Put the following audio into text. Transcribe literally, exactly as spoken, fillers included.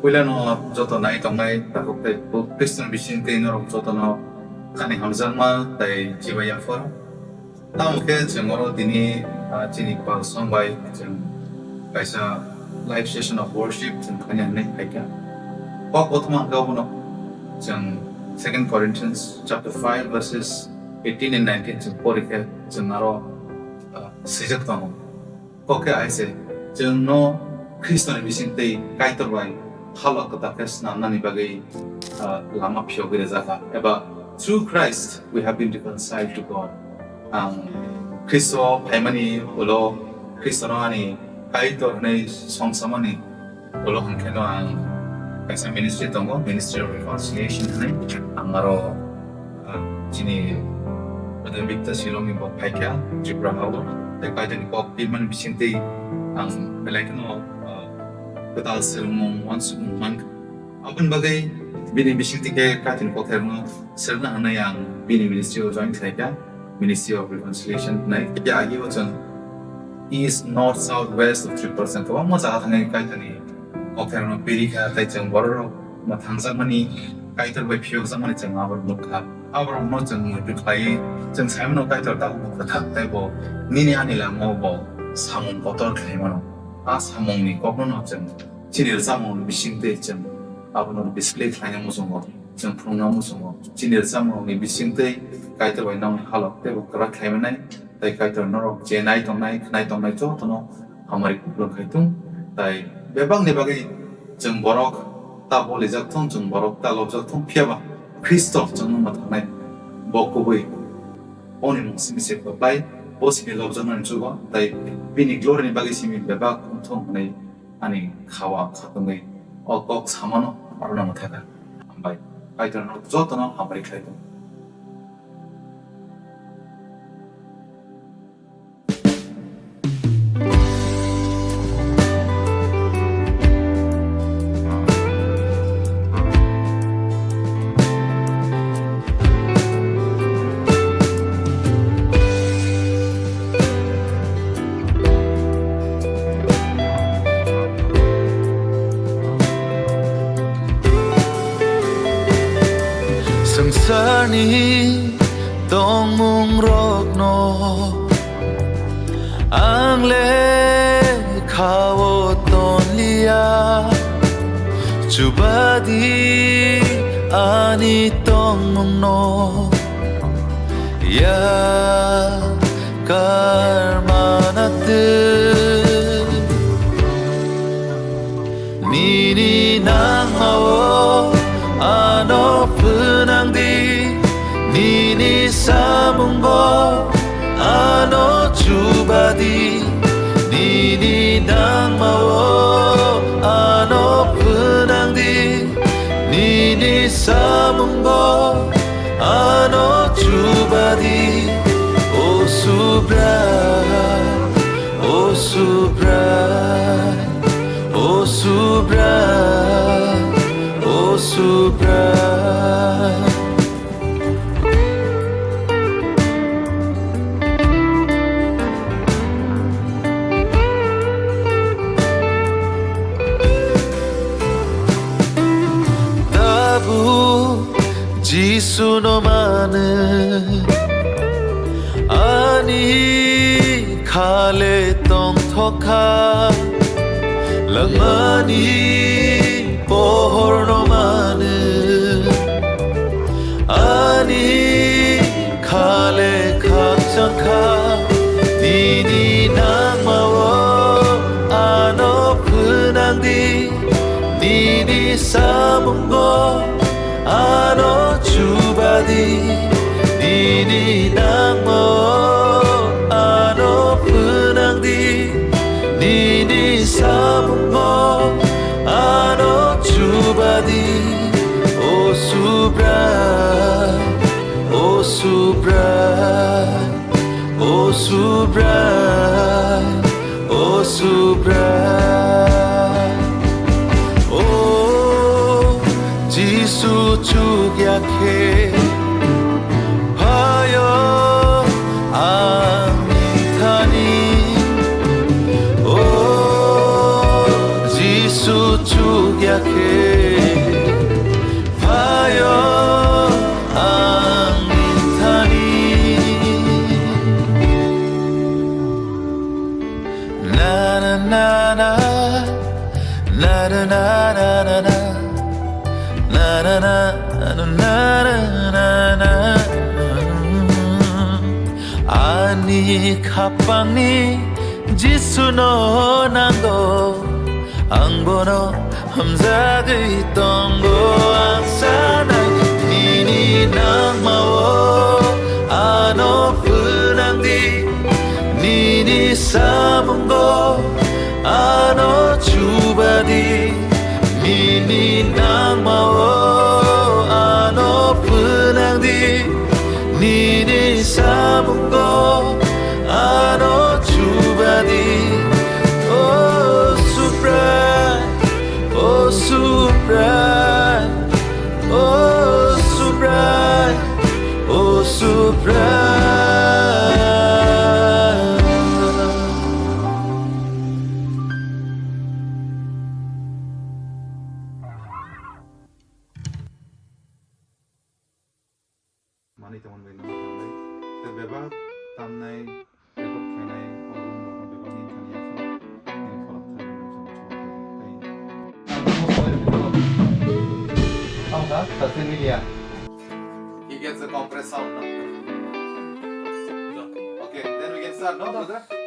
Puilano joto nai tongnai takhuk tei bukhuk Khristo ni bising tei norok jotono ani hamjakma tei chibai yaphar. Tamo khe chwng oro tini, ah, chini pal song bai chwng kaisa live session of worship chwng khaina hinwi phaikha. Kok kothoma hwnkhe obono chwng Second Corinthians chapter five verses eighteen and nineteen chwng porikhe chwng aro, ah, swijak tongo. Kok khe hai se, chwngno Khristoni bising tei Kaitor bai halo kwtal khe snamnani bagwi, ah, lama phiyogwi rwjakha, eba through Christ we have been reconciled to God. Ang Khristo phaimani ulo Khristono ani Kaitor hwnwi songsamani ulo hwnkhe no ang kaisa ministry tongo, Ministry of Reconciliation hwnwi. Ang aro, ah, chini Brother Victor Shillong ni bo phaikha Tripura hao. Tei Kaitor ni kok twi mani bising twi ang belai kheno, ah, kwtal swrwngmung, uansukmung mankha. Aboni bagwi bini bising twi khe Kaitor ni kok thairokno swrwngna hwnwi ang bini ministry o join khlaikha, Ministry of Reconciliation hwnwi. Tei agi o chwng east, north, south, west of three percent kwbangma jaga thangwi Kaitor ni kok thairokno piri kha, tei chwng borok rok no thangjakmani, Kaitor bai phiyokjakmani chwng abo nukha. Aborokno chwng muitu khlaiwi chwng sai mano Kaitor tabukbo kwthar tei bo nini ani lama o bo samung kotor khlai mano. A samungni kokno no chwng chini rwchapmung bising twi chwng abono display khlaina muchungo, chwng phunukna muchungo. Chini rwchapmungni bising twi Kaitor bai nokni halok teibo kwrak khlai manai, tei Kaitor norok je nai tongnai, khnai tongnai jotono hamari kupulung khai thung. Tai bebakni bagwi chwng borok ta bolijak thung, chwng borok ta lobjak thung, phiya ba Khristo chwngno mwthangnai. Bo kubui boni mung simi se kwplai, bo simi lobjaknani chugo, tai bini glory ni bagwi simi bebak wng thung hwnwi ani kha-o ang khatungwi o kok samano aro no mwthakha. Hambai. Kaitor norok jotono hamari khlai thung. Swngcharni tongmungrokno ang lekha-o tonliya, chubadi ani tongmungno yakar manatwi. Nini nangma-o ano phnang di, nini samungbo ano chuba di, nini nangma-o ano phnang di, nini samungbo ano chuba di. O Subrai, o Subrai, o Subrai, o Subrai. Tabuk Jisuno mano, ani khale tongthokha, langmani pohorno mano, ani khale khakchangkha, nini nangma-o ano phnang di, nini samungbo ano chuba di, nini nangma-o ano phnang di, nini samungbo ano chuba di. O Subrai, o Subrai, o Subrai, o Subrai. O Jisu chukya khe phaio ani thani. O Jisu chukya khe Khapangni Jisuno nango, ang bono hamjagwi tongo. Ang sanai nini nangmao ano phnangdi, nini samungo ano chubadi, nini nangmao ano phnangdi, nini samungo ano chubadi. Oh, Supra, oh, Supra, oh, Supra, oh, Supra. Manwi tongmani bai no hambai. Tei bebak tamnai, record khainai, album rokno bebak ni thani yakho, nini khorang thani nang song song khai. Tei tamo soi video. Tamo kha social media. He gets the compressed sound now. Okay, then we can start, no, brother?